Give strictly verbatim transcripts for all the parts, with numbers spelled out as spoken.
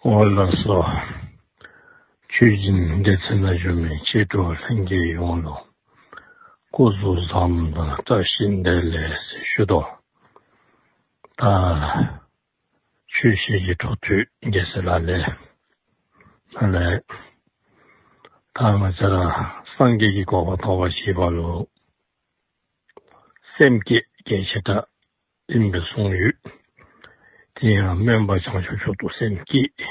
འོ་ལགས་སོ། ཆོས་སྦྱིན་སྡེ་ཚན་ནང་བཞུགས་མི་ཆོས་གྲོགས་ལྷན་རྒྱས་ཡོངས་ལུ་སྐུ་གཟུགས་བཟང་དང་བཀྲ་ཤིས་བདེ་ལེགས་ཟེར་ཞུ་དོ། ད་ཆོས་བཤད་ཀྱི་འཕྲོ་མཐུད་རྒྱལ་སྲས་ལག་ལེན་ནང་ལས། ད་ང་བཅས་ར་སངས་རྒྱས་ཀྱི་གོ་འཕང་ཐོབ་པར་བྱེད་པ་ལུ་སེམས་བསྐྱེད་གལ་ཆེ་དྲགས་ཨིན་པས་གསུངས་ཡོད། དེ་ཡང་སྨོན་པ་བྱང་ཆུབ་མཆོག་ཏུ་སེམས་བསྐྱེད།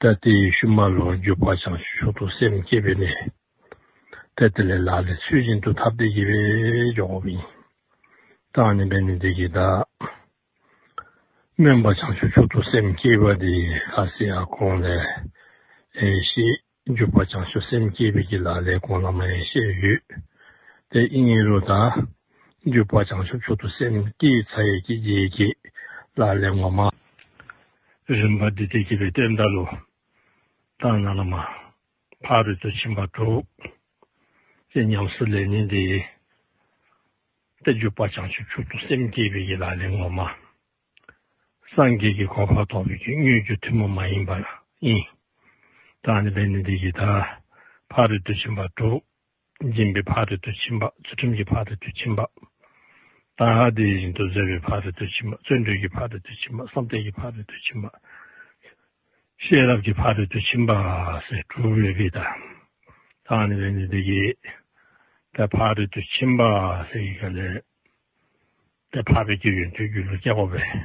ད་དེའི་ཤུལ་མ་ལུ་འཇུག་པ་བྱང་ཆུབ་མཆོག་ཏུ་སེམས་བསྐྱེད་འབད་ནི། ཏེ་དེ་ལས་ལག་ལེན་ཚུལ་བཞིན་དུ་འཐབ་སྟེ་གི་སྦེ་འགྱོཝ་ཨིན། ད་ཨ་ནི་འབད་ནི་དེ་གིས་ད་སྨོན་པ་བྱང་ཆུབ་མཆོག་ཏུ་སེམས་བསྐྱེད་པ་དེ་ཁ་ཙ་ཡང་གོང་ལས་ཨེ་ཤེས། འཇུག་པ་བྱང་ཆུབ་སེམས་བསྐྱེད་པའི་གི་ལག་ལེན་གོང་ལས་མར་ཡང་བཤད་ཡོད། དེ་ཨིན་རུང་ད་འཇུག་པ་བྱང་ཆུབ་མཆོག་ཏུ་སེམས་བསྐྱེད་ཚར་ཡི་གི་རྗེས་ཀྱི་ལག་ལེན་ངོ་མ་རིམ་པ་འདི་དེ་གི་སྦེ་སྟོནམ་ད་ལུ་ད་ནཱ་ལས་མར་ཕ་རོལ་ཏུ་ཕྱིན་པ་དྲུག་ཅེས་ཉམས་སུ་ལེན་ནི་འདི་ཏེ་འཇུག་པ་བྱང་ཆུབ་མཆོག་ཏུ་སེམས་བསྐྱེད་པའི་གི་ལག་ལེན་ངོ་མ། སངས་རྒྱས་ཀྱི་གོ་འཕང་ཐོབ་པའི་གི་དངོས་རྒྱུ་ཐུན་མོང་མ་ཡིན་པ་ཨིན། ད་ཨ་ནི་འབད་ནི་དེ་གིས་ད་ཕ་རོལ་ཏུ་ཕྱིན་པ་དྲུག། སྦྱིན་པའི་ཕ་རོལ་ཏུ་ཕྱིན་པ། ཚུལ་ཁྲིམས་ཀྱི་ཕ་རོལ་ཏུ་ཕྱིན་པ། ད་དེ་བཞིན་དུ་བཟོད་པའི་ཕ་རོལ་ཏུ་ཕྱིན་པ། བརྩོན་འགྲུས་ཀྱི་ཕ་རོལ་ཏུ་ཕྱིན་པ། བསམ་གཏན་གྱི་ཕ་རོལ་ཏུ་ཕྱིན་པ། ཤེས་རབ་ཀྱི་ཕ་རོལ་ཏུ་ཕྱིན་པ་ཟེར་དྲུག་ཡོད་པས་ད། ད་ཨ་ནི་འབད་ནི་དེ་གིས་ད་ཕ་རོལ་ཏུ་ཕྱིན་པ་ཟེར་གྱི་སྐབས་ལས་ཏེ་འཕགས་པའི་གི་ཡོན་ཏན་རྒྱུད་ལུ་སྐྱེ་དགོ་པས།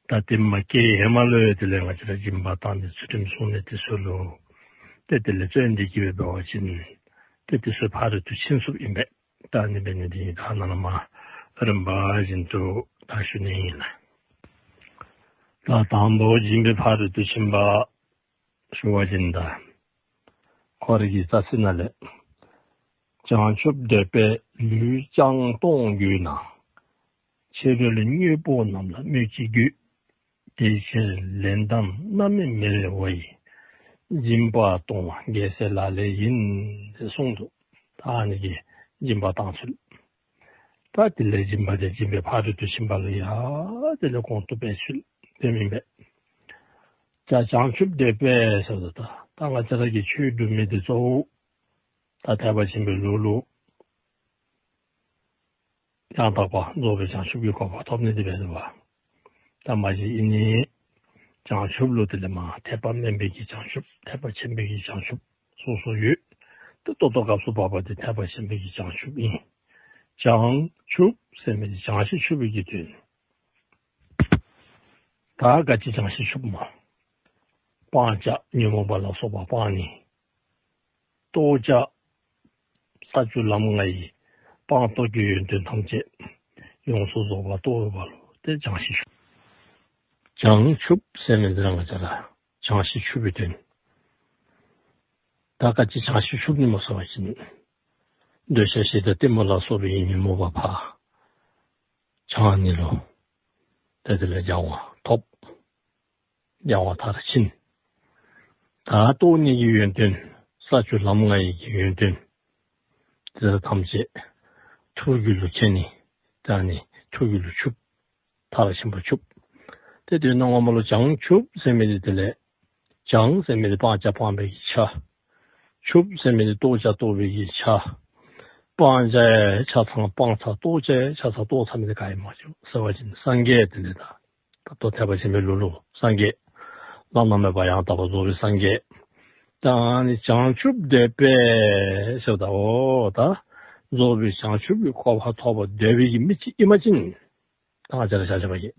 ད་དེ་མ་སྐྱེས་ཧེ་མ་ལུ་ཡང་དེ་ལས་ང་བཅས་ར་སྦྱིན་པ་བཏང་ནི་ཚུལ་ཁྲིམས་བསྲུང་ནི་དེ་ཚུ་ལུ་ཏེ་དེ་ལས་བརྩོན་འགྲུས་ཀྱིས་འབད་བ་ཅིན་ཏེ་དེ་ཚུ་ཕ་རོལ་ཏུ་ཕྱིན་ཚུགསཔ་ཨིན་པས། ད་ཨ་ནི་འབད་ནི་དེ་གིས་ད་ནཱ་ལས་མར་རིམ་པ་བཞིན་དུ་ད་ཞུ་ནི་ཨིན་ལགས། ད་དང་པོ་སྦྱིན་པའི་ཕ་རོལ་ཏུ་ཕྱིན་པ་ཞུ་བ་ཅིན་ད་ཁོ་རའི་གི་རྩ་ཚིག་ནང་ལས། བྱང་ཆུབ་འདོད་པས་ལུས་བྱང་སྟོང་རྒྱུད་ན། ཕྱི་རོལ་དངོས་པོ་རྣམས་ལ་སྨོད་ཅི་དགོས། དེ་ཕྱིར་ལེན་དང་རྣམ་སྨིན་མི་རེ་བ་ཡིས། སྦྱིན་པ་གཏོང་བ་རྒྱལ་སྲས་ལག་ལེན་ཡིན། ཟེར་གསུངས་འདུག། ད་ཨ་ནི་གི་སྦྱིན་པ་བཏང་ཚུལ། ད་དེ་ལས་སྦྱིན་པ་དེ་སྦྱིན་པའི་ཕ་རོལ་ཏུ་ཕྱིན་པ་ལུ་ཡང་དེ་ལས་གོང་དུ་སྦེ་ཚུལ་དེ་ཨིན་པས། ད་བྱང་ཆུབ་འདོད་པས་ཟེར་ད་ད་ང་བཅས་ར་གིས་ཆོས་སྒྲུབ་མི་དེ་གཙོ་བོ་ད་ཐེག་པ་ཆེན་པོའི་ལུགས་ལུ་ཡང་དག་པ་རྫོགས་པའི་བྱང་ཆུབ་ཀྱི་གོ་འཕང་ཐོབ་ནི་དེ་འབད་དོ་བ། ད་མ་གཞི་ཨིན་ནི་བྱང་ཆུབ་ལུ་དེ་ལས་མར་ཐེག་པ་དམན་པའི་གི་བྱང་ཆུབ། ཐེག་པ་ཆེན་པོའི་གི་བྱང་ཆུབ་སོ་སོ་ཡོད། ཏེ་ད་ལྟོ་སྐབས་སུ་བབ་པ་དེ་ཐེག་པ་ཆེན་པོའི་གི་བྱང་ཆུབ་ཨིན། བྱང་ཆུབ་ཟེར་མི་དེ་བྱང་ཞིང་ཆུབ་པའི་གི་དོན། ད་ག་ཅི་བྱང་ཞིང་ཆུབ་སྨོ། སྤང་བྱ་ཉོན་མོངས་པ་ལ་སོགས་པ་སྤང་ནི། རྟོགས་བྱ་ས་བཅུ་ལམ་ལྔ་ཡི་སྤངས་རྟོགས་ཀྱི་ཡོན་ཏན་ཐམས་ཅད་ཡོངས་སུ་རྫོགས་པར་རྟོགས་པ་ལུ་ཏེ་བྱང་ཞིང་ཆུབ། བྱང་ཆུབ་ཟེར་མི་དེ་ར་ང་བཅས་ར་བྱང་ཞིང་ཆུབ་པའི་དོན། ད་ག་ཅི་བྱང་ཞིང་ཆུབ་ནི་སྨོ་ཟེར་བ་ཅིན་འདོད་ཆགས་ཞེ་སྡང་གཏི་མུག་ལ་སོགས་པའི་ཉོན་མོངས་པ་ཕར་བྱང་ནི་ལུ་ཏེ་དེ་ལས་སྦྱང་བ་ཐོབ། སྦྱང་བ་མཐར་ཕྱིན། ད་རྟོགས་ནི་གི་ཡོན་ཏན་ས་བཅུ་ལམ་ལྔ་ཡི་གི་ཡོན་ཏན་དེ་དག་ཐམས་ཅད་ཐུགས་རྒྱུད་ལུ་མཁྱེན་ནི། ད་ནི་ཐུགས་རྒྱུད་ལུ་ཆུབ། མཐར་ཕྱིན་པ་ཆུབ། ཏེ་དོན་ངོ་མ་ལུ་བྱང་ཆུབ་ཟེར་མི་དེ་དེ་ལས་བྱང་ཟེར་མི་དེ་སྤང་བྱ་སྤངས་པའི་གི་ཆ། ཆུབ་ཟེར་མི་དེ་རྟོགས་བྱ་རྟོགས་པའི་གི་ཆ། སྤང་བྱ་ཆ་ཚང་སྤངས་ཚར། རྟོགས་བྱ་ཆ་ཚང་རྟོགས་ཚར་མི་དེ་ག་ཨིན་སྨོ་ཟེར་བ་ཅིན་སངས་རྒྱས་དེ་ལས་ད་ད་ལྟོ་ཐེག་པ་ཆེན་པོའི་ལུགས་ལུ་སངས་རྒྱས། བླ་ན་མེད་པ་ཡང་དག་པར་རྫོགས་པའི་སངས་རྒྱས། ད་ནི་བྱང་ཆུབ་འདོད་པས་ཟེརཝ་ད་འོ་ད་རྫོགས་པའི་བྱང་ཆུབ་ཀྱི་གོ་འཕང་ཐོབ་པར་འདོད་པའི་གི་མི་ཅིག་ཨིན་པ་ཅིན་ད་ང་བཅས་ར་ཆ་ཁྱབ་ཀྱིས་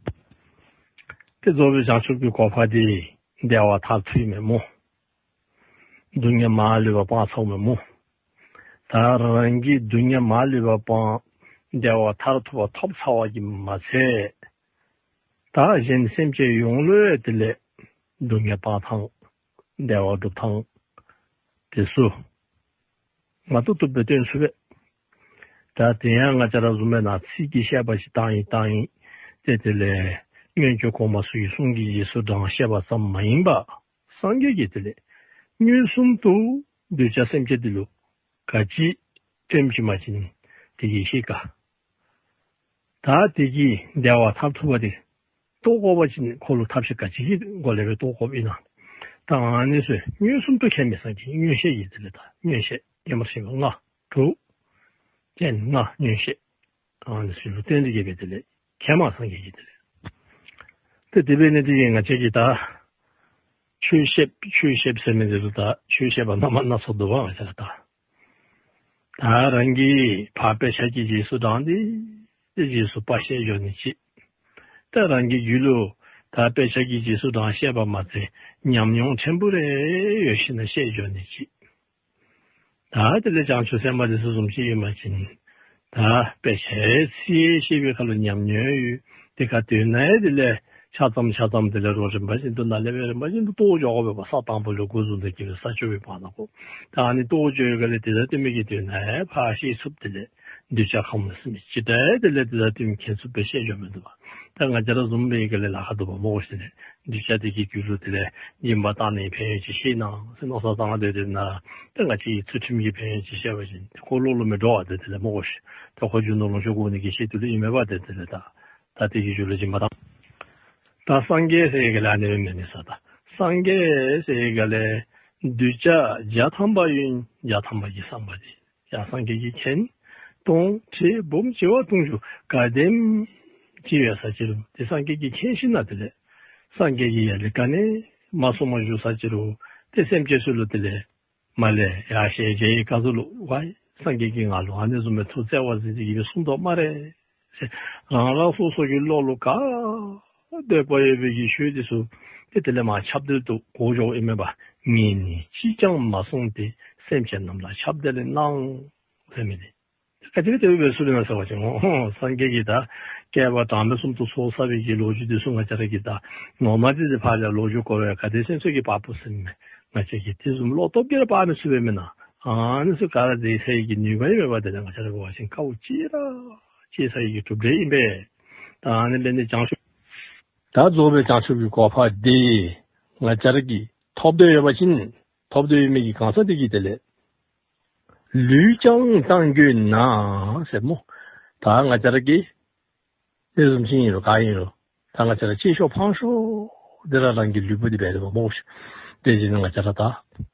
ཏེ་རྫོགས་པའི་བྱང་ཆུབ་ཀྱི་གོ་འཕང་དེ་བདེ་བ་མཐར་ཐུག་ཨིན་མས་སྨོ། སྡུག་བསྔལ་མ་ལུས་པ་སྤངས་ཚརཝ་མས་སྨོ། ད་རང་གིས་སྡུག་བསྔལ་མ་ལུས་པ་སྤངས་བདེ་བ་མཐར་ཐུག་པ་ཐོབ་ཚར་བ་གིས་མ་ཚད་ད་གཞན་སེམས་ཅན་ཡོངས་ལུ་ཡང་དེ་ལས་སྡུག་བསྔལ་སྤང་ཐངས་བདེ་བ་སྒྲུབ་ཐངས་དེ་ཚུ་མ་བཏུབ་བཏུབ་སྦེ་སྟོན་ཚུགས་པས། ད་དེ་ཡང་ང་བཅས་ར་བཟུམ་སྦེ་ནཱ་ཚིག་གི་བཤད་པ་ཅིག་བཏང་ཡི་བཏང་ཡི། ཏེ་དེ་ལས་སྔོན་བྱོན་གོང་མ་ཚུ་གི་གསུང་གི་རྗེས་སུ་འབྲང་བཤད་པ་ཙམ་མ་ཡིན་པར་སངས་རྒྱས་ཀྱིས་དེ་ལས་མངོན་སུམ་དུ་འདོད་ཆགས་སེམས་ཅན་དེ་ལུ་ག་ཅི་སྟོནམ་ཅིག་སྨོ་ཟེར་བ་ཅིན་དེ་གིས་ཤེས་དཀའ། ད་དེ་གིས་བདེ་བ་མཐར་ཐུག་པ་དེ་ རྟོགས་དགོ་པ་ཅིན་ཁོ་ལུ་ཐབས་ཤེས་ག་ཅི་གི་སྒོ་ལས་སྦེ་རྟོགས་དགོཔ་ཨིན་ན། ད་ཨ་ནི་ཚུ་མངོན་སུམ་དུ་མཁྱེན་མི་སངས་རྒྱས་མངོན་ཤེས་ཀྱི་དེ་ལས་ད་མངོན་ཤེས་ཡར་མར་ཤེས་པ་ལྔ་དྲུག་རྐྱེན་ལྔ་མངོན་ཤེས། ཨ་ནི་ཚུ་ལུ་བརྟེན་ཏེ་གིས་སྦེ་དེ་ལས་མཁྱེནམ་སངས་རྒྱས་ཀྱི་དེ་ལས། ཏེ་དེ་འབད་ནི་དེ་གིས་ང་བཅས་ཀྱིས་ད་ཆོས་བཤདཔ་ཆོས་བཤདཔ་ཟེར་མི་འདི་ཚུ་ད་ཆོས་བཤད་པ་རྣམ་པ་སྣ་ཚོགས་འདུག་པ། ང་བཅས་ར་ད་ད་རང་གིས་ཕར་དཔེ་ཆ་གི་རྗེས་སུ་འབྲངས་ཏེ་དེ་རྗེས་སུ་ཕར་བཤད་འགྱོ་ནི་ཅིག། ད་རང་གི་རྒྱུད་ལུ་ད་དཔེ་ཆ་གི་རྗེས་སུ་འབྲངས་བཤད་པ་མ་ཚད་ཉམས་མྱོང་ཕྲན་བུ་རེ་ཡོད་ཞིནམ་ལས་བཤད་འགྱོ་ནི་ཅིག། ད་དེ་ལས་བྱང་ཆུབ་སེམས་དཔའ་འདི་ཚུ་བཟུམ་ཅིག་ཨིན་པ་ཅིན་ད་དཔེ་ཆ་ཚིག་ཤེས་པའི་ཁར་ལུ་ཉམས་མྱོང་ཡོད། དེ་ཁར་དོན་ནང་ཡང་དེ་ལས་ཆ་ཙམ་ཆ་ཙམ་དེ་ལས་རོགས་རིམ་པ་བཞིན་དུ་ནཱ་ལས་འབད་རིམ་པ་བཞིན་དུ་རྟོགས་འགྱོ་དགོ་པས། ས་དང་པོ་ལུ་འགོ་བཟུང་སྟེ་གིས་སྦེ་ས་བཅུ་པའི་བར་ན་ཁོ་ད་ཨ་ནི་རྟོགས་འགྱོ་བའི་སྒང་ལས་དེ་དང་བསྟུན་མི་གི་དོན་ནང་ཡང་ཕར་ཤེས་ཚུགསཔ་དེ་ལས་གདུལ་བྱ་ཁམས་ལ་སིམ་མི་ཅིག་ད་དེ་ལས་དེ་དང་བསྟུན་མི་མཁྱེན་ཚུགསཔ་སྦེ་བཤད་འགྱོ་མི་འདུག་པ། ད་ང་བཅས་ར་བཟུམ་སྦེ་ག་ལས་ལཱ་ཁག་འདུག་པ་སྨོ་ཤེས་ནས། གདུལ་བྱ་དེ་གི་རྒྱུད་ལུ་དེ་ལས་སྦྱིན་པ་བཏང་ནིའི་ཕན་ཡོན་ཅིག་ཤེས་ན་ཟེར་མནོ་བསམ་བཏང་སྟེ་དེ་ནང་ད་ང་བཅས་ཀྱིས་ཚུལ་ཁྲིམས་ཀྱི་ཕན་ཡོན་ཅིག་བཤད་པ་ཅིན་ཏེ་ཁོ་བློ་ལུ་མི་འགྲོ་བ་དེ་དེ་ལས་སྨོ་ཤེས། ཏེ་ཁོ་རྒྱུ་ནོར་ལོངས་སྤྱོད་དགོ་ནི་གི་ཆེད་དུ་ལུ་ཨིན་མས་པ། ཏེ་དེ་ལས་ད་ད་དེ་གི་རྒྱུ་ལུ་སྦྱིན་པ་བཏང་། ད་སངས་རྒྱས་ཟེར་ག་ལས་ཨ་ནི་མེན་ནི་ས། ད་སངས་རྒྱས་ཟེར་ག་ལས་གདུལ་བྱ་བརྒྱ་ཐམ་པ་ཡོད། བརྒྱ་ཐམ་པ་གི་བསམ་པ་དེ་ཡང་སངས་རྒྱས་ཀྱིས་མཁྱེན། སྟོང་ཁྲི་འབུམ་བྱེ་བ་དུང་ཕྱུར་ག་དེམ་ཅིག་ཡོད་ས་ཅི་རུང་དེ་སངས་རྒྱས་ཀྱིས་མཁྱེན་ཞིནམ་ལས་དེ་ལས་སངས་རྒྱས་ཀྱིས་ཡར་ལས་ག་ནི་མ་གསུངས་པར་བཞུགས་ས་ཅི་རུང་དེ་སེམས་ཅན་ཚུ་ལུ་དེ་ལས་མར་ལས་ཡར་ཞལ་མཇལ་བའི་སྐབས་སུ་ལུ་ཝའི་སངས་རྒྱས་ཀྱིས་ང་ལུ་ཨ་ནི་བཟུམ་མའི་ཐུགས་བརྩེ་བ་མཛད་དེ་གིས་སྦེ་གསུངས་དོ་སྨ་རེ། རང་རང་སོ་སོ་གི་བློ་ལུ་ག་འདོད་པ་ཡོད་པའི་གི་ཆོས་དེ་ཚུ་ཏེ་དེ་ལས་མར་ཁྱབ་བརྡལ་དུ་གོ་འགྱོཝ་ཨིན་མས་པ། ངས་ནི་གཅིག་ཀྱང་མ་གསུངས་ཏེ། སེམས་ཅན་རྣམས་ལ་ཁྱབ་བརྡལ་གནང་། ཟེར་མི་དེ་ག་ཅི་སྦེ་དེ་སྦེ་གསུངས་ནུག་ཟེར་བ་ཅིན་སངས་རྒྱས་ཀྱིས་ད་བསྐལ་པ་གྲངས་མེད་གསུམ་དུ་ཚོགས་བསགས་པའི་གི་ལོ་རྒྱུས་དེ་ཚུ་ང་བཅས་ར་གིས་ད་ངོ་མ་དེ་ཚུ་ཕར་ལས་ལོ་རྒྱུས་གོ་བའི་ག་དེ་སེམས་ཚོར་གྱིས་ཕར་བུ་ཟེར་མི་ང་བཅས་ཀྱིས་དེ་བཟུམ་བློ་སྟོབས་ཀྱིས་ར་ཕར་མི་ཚུགས་པས་མེན་ན། ཨ་ནི་ཚུ་ག་ར་མཛད་ཚར་བའི་གི་ནུས་པ་ཨིན་མས་པ། དེ་ལས་ང་བཅས་ར་འབད་བ་ཅིན་དཀའཝ་སྤྱད་ར་སྤྱད་ཚར་བའི་གི་གྲུབ་འབྲས་ཨིན་པས། ད་ཨ་ནི་འབད་ནི་བྱང་ཆུབ་ད་རྫོགས་པའི་བྱང་ཆུབ་ཀྱི་གོ་འཕང་དེ་ང་བཅས་ར་གིས་ཐོབ་སྟེ་ཡོད་པ་ཅིན་ཐོབ་སྟེ་ཡོད་མི་གི་གང་ཟག་དེ་གིས་དེ་ལས་ལུས་ཀྱང་བཏང་འགྱོད་ན་ཟེར་སྨོ། ད་ང་བཅས་ར་གིས་དེ་བཟུམ་ཅིག་ཨིན་རུང་ག་ཨིན་རུང་ད་ང་བཅས་ར་སྐྱེ་ཤོག་ཕངས་ཤོག་དེ་ར་རང་གི་ལུས་པོ་འདི་འབད་དེ་འབདཝ་སྨོ་ཤེས། དེ་བཞིན་ང་བཅས་ར་ད་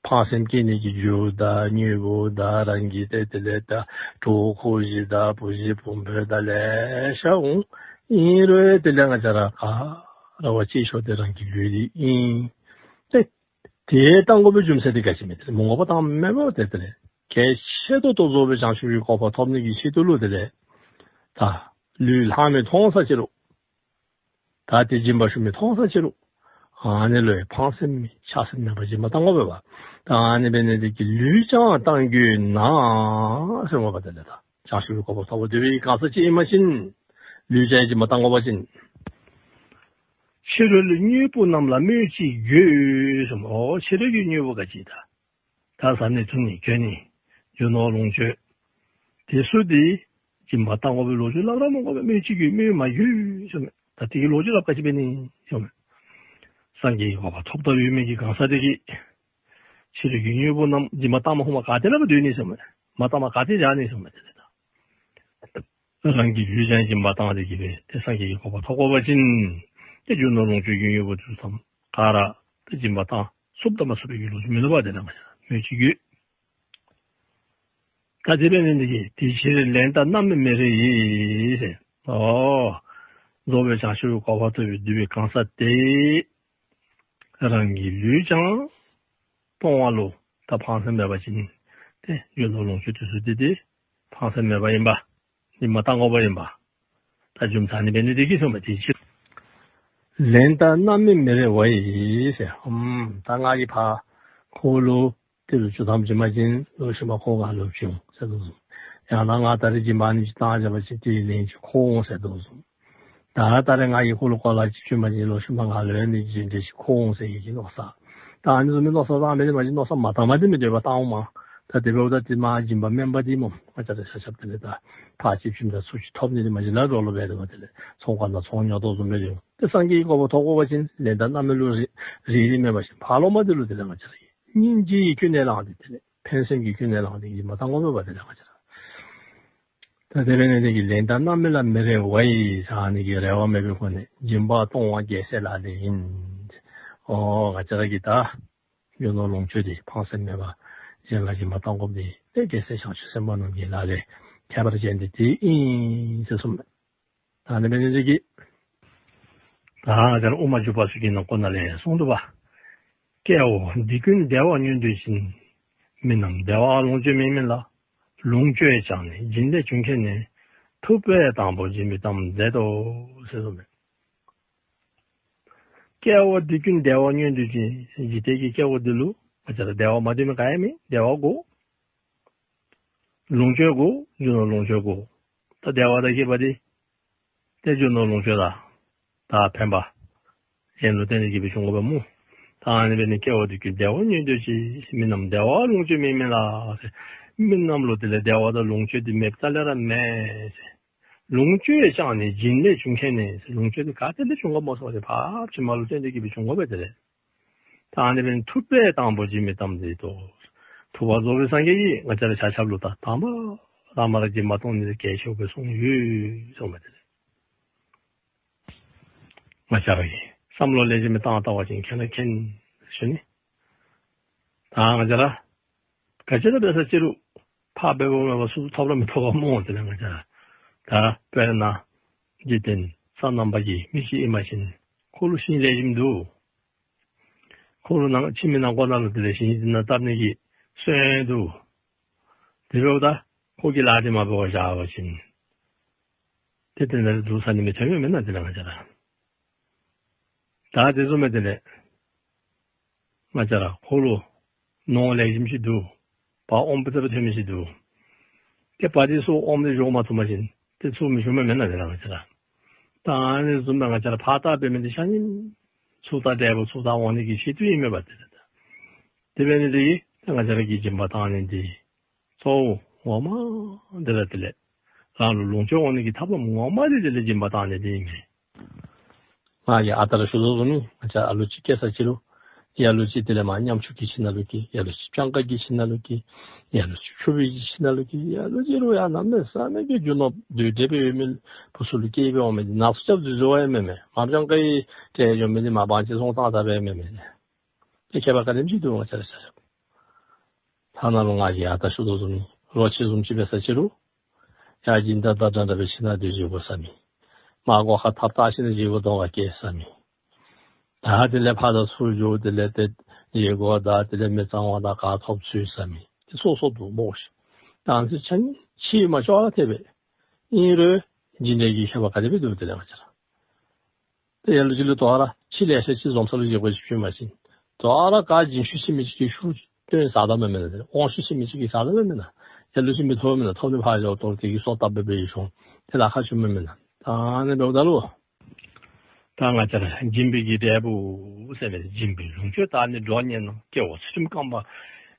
ཕངས་སེམས་སྐྱེ་ནི་གི་རྒྱུ་དང་དངོས་པོ་དང་རང་གི་ཏེ་དེ་ལས་ད་གྲོགས་ཁོག་བཞི་དང་བུ་གཞི་བུམོ་དང་ལེ་ཤ་འོང་། ཨིན་རུང་དེ་ལས་ང་བཅས་ར་ག་ར་བ་སྐྱེ་ཤོག་དེ་རང་གི་ལུས་འདི་ཨིན། ཏེ་དེ་བཏང་དགོ་པའི་རྒྱུ་མཚན་དེ་ག་ཅི་སྨོ། དེ་ལས་མ་དགོ་པ་བཏངམ་མེན་པ། དེ་དེ་ལས་གལ་ཆེ་ཏོག་ཏོ་རྫོགས་པའི་བྱང་ཆུབ་ཀྱི་གོ་འཕང་ཐོབ་ནི་གི་ཆེད་དུ་ལུ་དེ་ལས་ད་ལུས་ལྷག་མེད་མཐོང་ས་ཅི་རུང་ད་དེ་སྦྱིན་པ་ཞུ་མི་མཐོང་ས་ཅི་རུང་ཨ་ནི་ལུ་ཡང་ཕངས་སེམས་ཆགས་སེམས་མེད་པར་སྦྱིན་པ་བཏང་དགོ་པས་པ། ད་ཨ་ནི་འབད་ནི་དེ་གིས་ལུས་ཀྱང་བཏང་འགྱོད་ན་ཟེར་སྨོ་པ། དེ་ལས་ད་བྱང་ཆུབ་ཀྱི་གོ་འཕང་ཐོབ་པར་འདོད་པའི་གང་ཟག་ཅིག་ཨིན་པ་ཅིན་ལུས་ཀྱང་སྦྱིན་པ་བཏང་དགོ་པ་ཅིན། ཕྱི་རོལ་དངོས་པོ་རྣམས་ལ་སྨོས་ཅི་དགོས་ཟེར་སྨོ། ཕྱི་རོལ་གྱི་དངོས་པོ་ག་ཅི་ད་ད་བཟའ་ནི་འཐུང་ནི་གྱོན་ནི་རྒྱུ་ནོར་ལོངས་སྤྱོད་དེ་ཚུ་དེ་སྦྱིན་པ་བཏང་དགོ་པའི་ལོ་རྒྱུས་སླབ་ར་མི་དགོ་པས། སྨོས་ཅི་དགོས། སྨོས་མ་དགོས་ཟེར་སྨོ། ད་དེ་གི་ལོ་རྒྱུས་སླབ་ག་ཅི་འབད་ནི་ཟེར་སྨོ། སངས་རྒྱས་ཀྱི་གོ་འཕང་ཐོབ་ཐོབ་ཡོད་མི་གི་གང་ཟག་དེ་གིས་ཕྱི་རོལ་གྱི་དངོས་པོ་རྣམས་སྦྱིན་པ་བཏངམ་ཧོ་མ་ག་ཏེ་ལུ་སྦེ་སྡོད་ནི་ཟེར་སྨོ། མ་བཏངམ་ག་ཏེ་བཞག་ནི་ཟེར་སྨོ། དེ་ལས་ད་རང་གི་ལུས་ཀྱང་སྦྱིན་པ་བཏང་སྟེ་གིས་སྦེ་ཏེ་སངས་རྒྱས་ཀྱི་གོ་འཕང་ཐོབ་དགོ་པ་ཅིན་ཏེ་རྒྱུ་ནོར་ལོངས་སྤྱོད་ཀྱི་དངོས་པོ་དེ་ཚུ་ཐམས་ག་ར་ཏེ་སྦྱིན་པ་བཏང་ཚུགསཔ་དང་མ་ཚུགས་པའི་གི་ལོ་རྒྱུས་མིན་ནུག་པ། དེ་ལས་ང་བཅས་ར་སྨོས་ཅི་དགོས། ད་དེ་འབད་ནི་འདི་གིས་དེ་ཕྱིར་ལན་དང་རྣམ་སྨིན་མི་རེ་ཡིས་ཟེར། ཨོ་རྫོགས་པའི་བྱང་ཆུབ་ཀྱི་གོ་འཕང་ཐོབ་པར་འདོད་པའི་གང་ཟག་དེ་རང་གི་ལུས་ཀྱང་སྤོང་བ་ལུ་ད་ཕངས་སེམས་མེད་པ་ཅིན་ཏེ་རྒྱུ་ནོར་ལོངས་སྤྱོད་དེ་ཚུ་དེ་ཏེ་ཕངས་སེམས་མེད་པ་ཨིན་པས། སྦྱིན་པ་བཏང་དགོ་པ་ཨིན་པས། ད་རྒྱུ་མཚན་ནི་འབད་ནི་དེ་གིས་ཟེར་སྨོ། དེ་ཕྱིར་ལན་དང་རྣམ་སྨིན་མི་རེ་བ་ཡིས་ཟེར། ཨམ་ད་ང་གིས་ཕར་ཁོ་ལུ་དེ་ལུ་བཅོལ་ཐམ་བྱིན་པ་ཅིན་ལོག་ཤུལ་མ་ཁོ་ང་ལུ་བྱིན་འོང་ཟེར་དོ་བཟུམ། ཡང་ན་ང་ད་རིས་སྦྱིན་པ་ཨ་ནི་ཅིག་བཏང་བཞག་པ་ཅིན་དེའི་ལན་ཅིག་ཁོ་འོང་ཟེར་དོ་བཟུམ། ད་ད་རེས་ང་གིས་ཁོ་ལུ་གོ་ལ་ཅིག་བྱིན་པ་ཅིན་ལོག་ཤུལ་མ་ང་ལུ་ཨ་ནི་རྗེས་འདེད་ཅིག་ཁོ་འོང་ཟེར་བའི་གི་མནོ་བསམ། ད་ཨ་ནི་བཟུམ་མའི་མནོ་བསམ་བཏང་མི་དེ་མ་གཞི་མནོ་བསམ་མ་བཏངམ་དེ་མི་འདོད་པར་བཏང་འོང་མས། ད་དེ་འབདཝ་ད་དེ་མ་སྦྱིན་པ་དམན་པ་དེ་སྨོ། ང་བཅས་ར་ཆ་ཁྱབ་དེ་ལས་ད་ཕར་ཅིག་བྱིན་ད་ཚུར་ཅིག་ཐོབ་ནི་དེ་མ་གཞི་ནཱ་འགྲོ་ལུ་འབད་དེ་མ་དེ་ལས་ཚོང་ཁང་ནང་ཚོང་ཉོ་དོ་བཟུམ་སྦེ་འདི་འོང་། ཏེ་སངས་རྒྱས་ཀྱི་གོ་འཕང་ཐོབ་དགོ་པ་ཅིན་ལན་དང་རྣམ་སྨིན་ལུ་རེ་རེ་རེ་མེད་པ་ཅིན་ཕར་ལོགས་མ་དེ་ལུ་དེ་ལས་ང་བཅས་ར་གིས་སྙིང་རྗེའི་ཀུན་ནས་བསླངས་ཏེ་དེ་ལས་ཕན་སེམས་ཀྱི་ཀུན་ནས་བསླངས་ཏེ་སྦྱིན་པ་བཏང་དགོ་པས་པ། དེ་ལས་ང་བཅས་ར་ ད་དེ་འབད་ནི་དེ་གིས་ལན་དང་རྣམ་སྨིན་ལ་མི་རེ་བ་ཡི་ཟེར་ཨ་ནི་གི་རེ་བ་མེད་པའི་སྒོ་ནས་སྦྱིན་པ་གཏོང་བ་རྒྱལ་སྲས་ལག་ལེན་ཡིན། ཨོ་ང་བཅས་ར་གིས་ད་རྒྱུ་ནོར་ལོངས་སྤྱོད་དེ་ཕངས་སེམས་མེད་པར་གཞན་ལ་སྦྱིན་པ་གཏང་དགོཔ་དེ་ཏེ་རྒྱལ་སྲས་བྱང་ཆུབ་སེམས་དཔའ་རྣམས་ཀྱི་ལག་ལེན་ཁྱད་པར་ཅན་དེ་དེ་ཨིན་ཟེར་གསུངས་མས། ད་ཨ་ནི་འབད་ནི་དེ་གིས་ད་ང་བཅས་ར་དབུ་མ་འཇུག་པ་ཚུ་གི་ནང་ཁོ་ན་ལས་གསུངས་འདུག་པ། སྐྱེ་བོ་འདི་ཀུན་བདེ་བ་ཉོན་འདོད་ཅིང་། མི་རྣམས་བདེ་བ་ལོངས་སྤྱོད་མེད་མིན་ལ། ལོངས་སྤྱོད་ཀྱང་ནི་སྦྱིན་ལས་བྱུང་མཁྱེན་ནས། ཐུབ་པས་དང་པོ་སྦྱིན་པའི་གཏམ་མཛད་དོ་ཟེར་གསུངས་མས། སྐྱེ་བོ་འདི་ཀུན་བདེ་བ་ཉོན་འདོད་ཅིང་། འཇིག་རྟེན་གྱི་སྐྱེ་བོ་འདི་ལུ་ང་བཅས་ར་བདེ་བ་མ་འདོད་མི་ག་ཡང་མེད། བདེ་བ་དགོ། ལོངས་སྤྱོད་དགོ། རྒྱུ་ནོར་ལོངས་སྤྱོད་དགོ། ད་བདེ་བ་དང་སྐྱིད་པ་འདི་ཏེ་རྒྱུ་ནོར་ལོངས་སྤྱོད་དང་ད་ཕན་པ་གཞན་ལུ་བརྟེན་ཏེ་གིས་སྦེ་བྱུང་དགོ་པས་སྨོ། ད་ཨ་ནི་འབད་ནི་སྐྱེ་བོ་འདི་ཀུན་བདེ་བ་ཉོན་འདོད་ཅིང་། མི་རྣམས་བདེ་བ་ལོངས་སྤྱོད་མེད་མིན་ལ། མི་རྣམས་ལུ་དེ་ལས་བདེ་བ་དང་ལོངས་སྤྱོད་འདི་མེདཔ་རྩ་ལས་ར་མེད། ལོངས་སྤྱོད་ཀྱང་ནི་སྦྱིན་ལས་བྱུང་མཁྱེན་ནས། ལོངས་སྤྱོད་འདི་ག་ཏེ་ལས་བྱུང་ག་སྨོ་ཟེར་བ་ཅིན་ཕར་ཕྱི་མ་ལུ་བརྟེན་ཏེ་གིས་སྦེ་བྱུང་དགོ་པས། དེ་ལས་ད་ཨ་ནི་འབད་ནི་ཐུབ་པས་དང་པོ་སྦྱིན་པའི་གཏམ་མཛད་དོ། ཐུབ་པ་རྫོགས་པའི་སངས་རྒྱས་ཀྱིས་ང་བཅས་ར་ཆ་ཁྱབ་ལུ་ད་དང་པ་ར་མ་ར་སྦྱིན་པ་གཏོང་ནི་གལ་ཆེཝ་སྦེ་གསུངས་ཡོད་གསུངས་པ་དེ་ལས། ང་བཅས་ར་གིས་བསམ་བློ་ལེགས་ཤོམ་སྦེ་བཏང་བལྟ་བ་ཅིན་མཁྱེན་ར་མཁྱེན་ཞུ་ནི། ད་ང་བཅས་ར་ག་ཅི་ར་འབད་ས་ཅི་རུང་ཕར་འབདཝ་མེད་པར་ཚུར་ཐོབ་ར་མི་ཐོབ་པས་སྨོ། དེ་ལས་ང་བཅས་ར་ད་དཔེར་ན་འཇིག་རྟེན་སོ་ནམ་པ་གི་མི་ཅིག་ཨིན་པ་ཅིན་ཁོ་ལུ་ཞིང་ལེགས་ཤོམ་འདུག། ཁོ་ལུ་ནང་ཁྱིམ་གྱི་ནང་ཁོག་ནང་ལུ་དེ་ལས་ཞིང་འདི་ནང་བཏབ་ནི་གི་སོན་འདུག། དེ་འབདཝ་ད་ཁོ་གིས་ལཱ་འདི་མ་འབད་བར་བཞག་པ་ཅིན་ཏེ་དེ་ནང་ལུ་འདུག་ཟ་ནི་མི་ཐོན་མས་མེན་ན། དེ་ལས་ང་བཅས་ར་ད་དེ་བཟུམ་སྦེ་དེ་ལས་ང་བཅས་ར་ཁོ་ལུ་ནོར་ལེགས་ཤོམ་ཅིག་འདུག། བ་ཨོམ་སྦེ་ཏེ་སྦེ་ཐོན་མི་ཅིག་འདུག། ཏེ་བ་འདི་ཚུ་ཨོམ་འདི་བཞོ་མ་ཐུབ་པ་ཅིན་ཏེ་ཚུར་མི་ཞུ་མས་མེན་ན། དེ་ལས་ང་བཅས་ར་ད་ཨ་ནི་བཟུམ་སྦེ་ང་བཅས་ར་ཕར་ལྟ་འབད་མི་འདི་ཆ་མཉམ་ཚུར་ལྟ་འབྲས་བུ་ཚུར་ལྟ་འོང་ནི་གི་ཆེད་དུ་ཨིན་མས་པ། དེ་ལས་ད་དེ་འབད་ནི་དེ་གིས་ད་ང་བཅས་ར་གིས་སྦྱིན་པ་གཏང་ནི་འདི་གཙོ་བོ་ངོ་མ་འདི་ར་དེ་ལས་རང་ལུ་ལོངས་སྤྱོད་འོང་ནི་གི་ཐབས་ལམ་ངོ་མ་འདི་དེ་ལས་སྦྱིན་པ་གཏང་ནི་འདི་ཨིན་མས། ང་གིས་ཨ་རྟག་ར་ཞུ་དོ་བཟུམ་ཨིན། ང་བཅས་ཨ་ལུ་ཅིག་སྐྱེས་ས་ཅི་རུང་ཨ་ལུ་ཅིག་དེ་ལས་མར་ཉམ་ཆུང་གི་ཁྱིམ་ནང་ལུ་སྐྱེས། ཨ་ལུ་ཅིག་སྤྱང་ཀ་གི་ཁྱིམ་ནང་ལུ་སྐྱེས། ཨ་ལུ་ཅིག་ཕྱུག་པའི་གི་ཁྱིམ་ནང་ལུ་སྐྱེས། ཨ་ལུ་ཅིག་རུང་ཡང་གནམ་མེད་ས་མེད་ཀྱི་རྒྱུ་ནོར་དུས་དེ་སྦེ་ཡོད་མི་བུ་ཚུ་ལུ་སྐྱེས་སྦེ་འོང་མི་འདི་ནག་སུ་རྐྱབ་སྟེ་བཟོ་བ་ཡང་མེན་མས། མར་སྤྱང་ཀ་གི་གྲལ་འགྱོ་མི་འདི་མར་བང་ཅིན་སོང་བཏང་ད་སྦེ་ཡང་མེན་མས། ཏེ་ཁྱད་པར་ག་ནི་ཡང་ཅིག་འདུག། ང་བཅས་ར་ཆ་ཁྱབ་ཐ་ན་ལུ་ང་གིས་ཨ་རྟག་ཞུ་དོ་བཟུམ་ཨིན། རོ་ཁྱི་བཟུམ་ཅིག་འབད་ས་ཅི་རུང་ཡར་སྦྱིན་བདག་དང་འདྲ་འདྲ་སྦེ་ཁྱིམ་ནང་སྡོད་བཞེས་དགོ་ཟེར་མི། མར་སྒོ་ཁར་ཐགཔ་བཏགས་ཞིནམ་ལས་བཞེས་དགོ་དོ་ག་སྐྱེལ་ཟེར་མི། ད་དེ་ལས་ཕར་དང་ཚུར་འགྱོ་དེ་ལས་ཏེ་ཡི་གུ་དང་དེ་ལས་མི་གཙང་བ་དང་ག་ཐོབ་ཚུད་ཟེར་མི་ཏེ་སོ་སོ་འདུག་སྨོ་ཤིག། ད་ཨ་ནི་ཚུ་ཆ་མཉམ་ཕྱེ་མ་ཆོག་ཨ་ཐལ་སྦེ་ཨིན་རུང་སྦྱིན་འབྲས་ཀྱི་ཁྱད་པར་ག་དེ་སྦེ་འདུག། དེ་ལས་ང་བཅས་ར་ཏེ་ལ་ལུ་ཅིག་ལུ་དོ་རུང་ཕྱེ་ལེ་ཤ་ཅིག་འཛོམས་ས་ལུ་བཞེས་དགོ་ཅིག་ཞུ་མ་ཅིན་དོ་རུང་ག་སྦྱིན་ཤུགས་ཆེ་མི་ཅིག་གིས་ཤུགས་བཏོན་ཟ་ད་མེན་མེན་ན། དབང་ཤུགས་ཆེ་མི་ཅིག་གིས་ཟ་ད་མེན་མེན་ན། ལ་ལུ་ཅིག་མི་ཐོབ་མེན་ན། ཐོབ་ནི་ཕར་འགྱོ་དོ་རུང་དེ་གིས་སོ་བཏབ་སྦེ་སྦེ་ཡི་ཤོང་ཏེ་ལཱ་ཁག་ཆེཝ་མེན་མེན་ན། ད་ཨ་ནི་འབདཝ་ད་ལུ་ད་ང་བཅས་ར་སྦྱིན་པའི་གི་འབྲས་བུ་ཟེར་མི་སྦྱིན་པའི་ལོངས་སྤྱོད་དག་ནི་འགྲོ་ཉན་ནོ། སྐྱེ་བོ་ཚུལ་ཁྲིམས་སྐམ་པ་